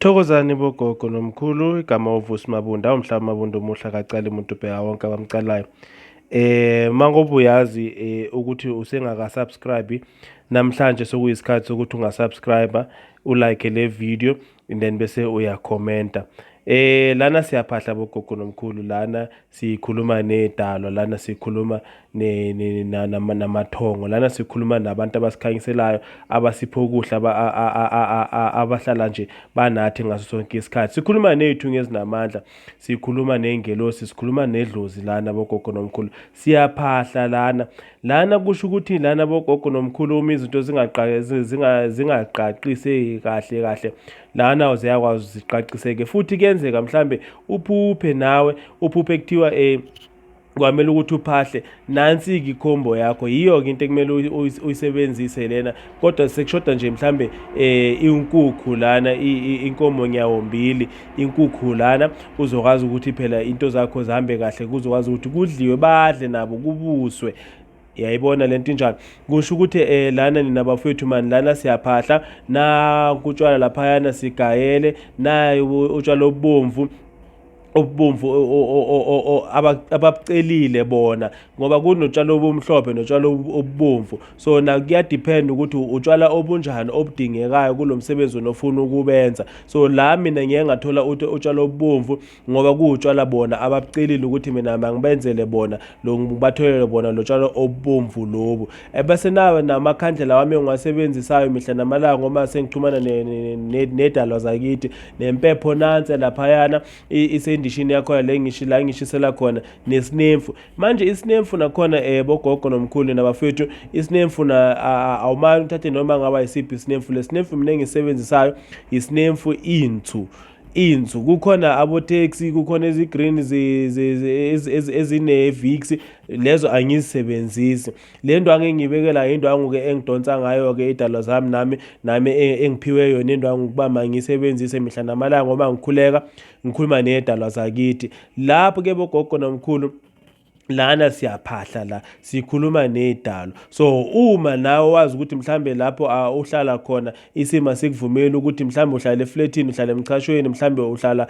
Thokozani bogogo nomkhulu, igama uVusi Mabunda, umhlaba Mabunda omuhle akacali umuntu ubheka wonke abamcalayo. Mangobe uyazi ukuthi usengaka subscribe namhlanje sekuyisikhathi sokuthi ungasubscribe ulike le video and then bese uyakhomenta. Lana siyaphahla bogogo nomkhulu, lana sikhuluma nedalwa, lana sikhuluma namathongo, lana sikhuluma nabantu abasikhanyiselayo, abasipha okuhle, abahlala nje banathi ngaso sonke isikhathi. Sikhuluma ney'thunywa ezinamandla, sikhuluma ney'ngelosi, sikhuluma nedlozi lana bogogo nomkhulu. Siyaphahla lana. Lana kusho ukuthi lana bogogo nomkhulu uma izinto zingaqaqiseki kahle kahle lana ziyakwazi ziqaqiseke futhi kuyenzeka mhlambe uphuphe nawe uphuphe kuthiwa kwamele ukuthi uphahle nansi-ke ikhombo yakho yiyo-ke into ekumele uyisebenzise lena kodwa sekushoda nje mhlambe inkukhu lana inkomo nyawombili inkukhu lana uzokwazi ukuthi phela into zakho zihambe kahle kuzokwazi ukuthi kudliwe badle nabo kubuswe yayibona lento injalo kusho ukuthi lana nina bafowethu mani lana siyaphahla na kutshwala laphayana sigayele nayo utshwala obubomvu obubomvu ababucelile bona ngoba kunotshwala obumhlophe notshwala obubomvu so na kuyadepend ukuthi utshwala obunjani obudingekayo kulo msebenzi onofuna ukubenza so la mina ngiye ngathola utshwala obubomvu ngoba kuwutshwala bona ababucelile ukuthi mina mangibenzele bona lo ngibatholele bona lo tshwala obubomvu lobu ebese nawe namakhandlela wami engiwasebenzisayo mihla namalanga ngoba sengixhumana nedalwa zakithi nempepho nansi laphayana isendishini yakhona le ngishi la ngishisela khona nesinemfu manje isinemfu nakhona bogogo nomkhulu nabafethu isinemfu na awumane uthathe noma ngaba isiphi isinemfu lesinemfu mina engisebenzisayo isinemfu insu insu kukhona abo-taxi kukhona ezi-green ezine-vix lezo angizisebenzisi le ndwangu engiyibekela indwangu-ke engidonsa ngayo-ke idalwa zami nami nami engiphiwe yona indwangu ukuba mangiyisebenzise mihla namalanga ngoba ngikhuleka ngikhuluma nedalwa zakithi lapho-ke bogogo nomkhulu lana siyaphahla la sikhuluma nedalo so uma nawe wazi ukuthi mhlambe lapho uhlala khona isimo asikuvumeli ukuthi mhlambe uhlala efletini uhlala emchashweni mhlambe uhlala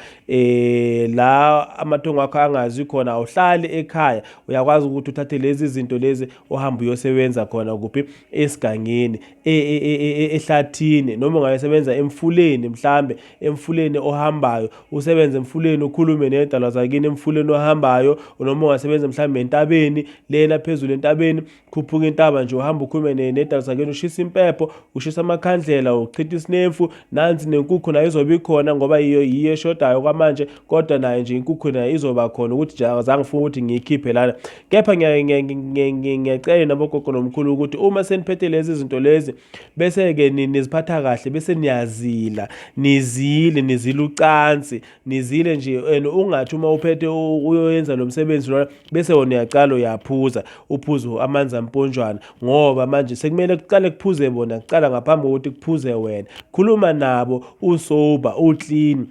la amathongo akho angazi khona awuhlali ekhaya uyakwazi ukuthi uthathe lezi zinto lezi uhambe uyosebenza khona kuphi esigangeni ehlathini noma ungayosebenza emfuleni mhlambe emfuleni ohambayo usebenze emfuleni ukhulume nedalwa zakini emfuleni ohambayo noma ungasebenza mhlambe entabeni lena phezulu entabeni khuphuka intaba nje uhamba ukhulume nedalwa zakini ushisa impepho ushisa amakhandlela uchitha isinemfu nansi nenkukhu nayo izobe ikhona ngoba yiyo yiyo eshodayo kwamanje kodwa nayo nje inkukhu nayo izoba khona ukuthi nje azange ngifuna ukuthi ngiyikhiphe lana kepha ngiyacela nabogogo nomkhulu ukuthi uma seniphethe lezi zinto lezi bese-ke niziphatha kahle bese niyazila nizile nizile ucansi nizile nje and ungathi uma uphethe uyoyenza lo msebenzi lona bese wona uyacala uyaphuza uphuze amanzi amponjwana ngoba manje sekumele kuqale kuphuze bona kuqala ngaphambi kokuthi kuphuze wena khuluma nabo usober uclean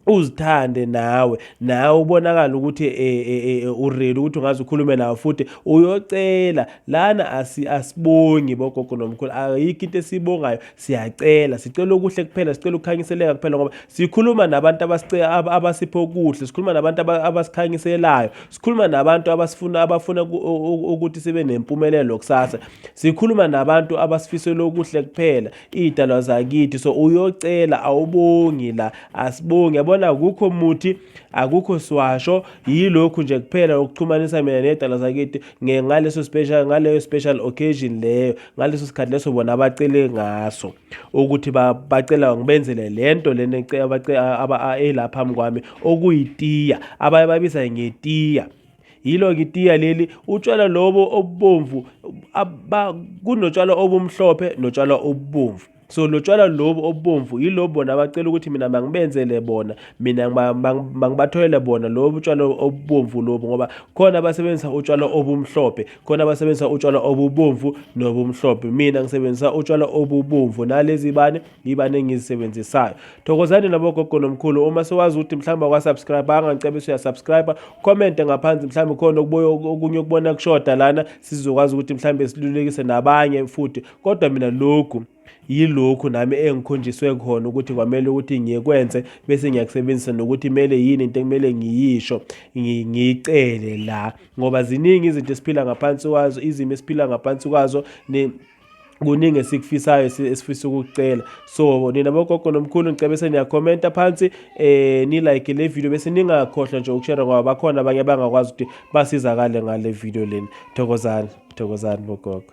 uzithande nawe nawe ubonakala ukuthi uready ukuthi ungaze ukhulume nawe futhi uyocela lana asibongi bogogo nomkhulu ayikho into esiyibongayo siyacela sicela okuhle kuphela sicela ukukhanyiseleka kuphela ngoba sikhuluma nabantu abasipha okuhle sikhuluma nabantu abasikhanyiselayo sikhuluma nabantu abasifuna abafuna ukuthi sibe nempumelelo kusasa sikhuluma nabantu abasifisela okuhle kuphela iy'dalwa zakithi so uyocela awubongi la asibongi yabona akukho muthi akukho siwasho yilokhu nje kuphela ukuxhumanisa mina nedalwa zakithi ngaleso special ngaleyo special occasion leyo ngaleso sikhathi leso bona abacele ngaso ukuthi bacela ngibenzele lento lena elapha phambi kwami okuyitiya abaye babiza ngetiya yilo-ke itiya leli utshwala lobo obubomvu kunotshwala obumhlophe notshwala obubomvu so lo tshwala lobu obubomvu yilobu bona abacela ukuthi mina mangibenzele bona mina mangibatholele bona lobu tshwala obubomvu lobu ngoba khona abasebenzisa utshwala obumhlophe khona abasebenzisa utshwala obubomvu nobumhlophe mina ngisebenzisa utshwala obubomvu nalezi bani yibani engizisebenzisayo thokozani nabogogo nomkhulu uma sewazi ukuthi mhlawumbe akwasubscribe angangiceba usuyasubscribe comment ngaphansi mhlawumbe khona okubuye okunye okubona kushoda lana sizokwazi ukuthi mhlawumbe silulekise nabanye futhi kodwa mina lokhu Yilokhu nami engikhonjiswe khona ukuthi kwamele ukuthi ngikwenze bese ngiyakusebenzisa, nokuthi kumele yini into ekumele ngiyisho, ngiyicele la, ngoba ziningi izinto esiphila ngaphansi kwazo, izimo esiphila ngaphansi kwazo, kuningi esikufisayo, esifisa ukukucela. So nina bogogo nomkhulu, ngicela bese niyakhomenta phansi, ni-like le video, bese ningakhohlwa nje ukushare, ngoba bakhona abanye abangakwazi ukuthi basizakale ngale video leni. Thokozani, thokozani bogogo.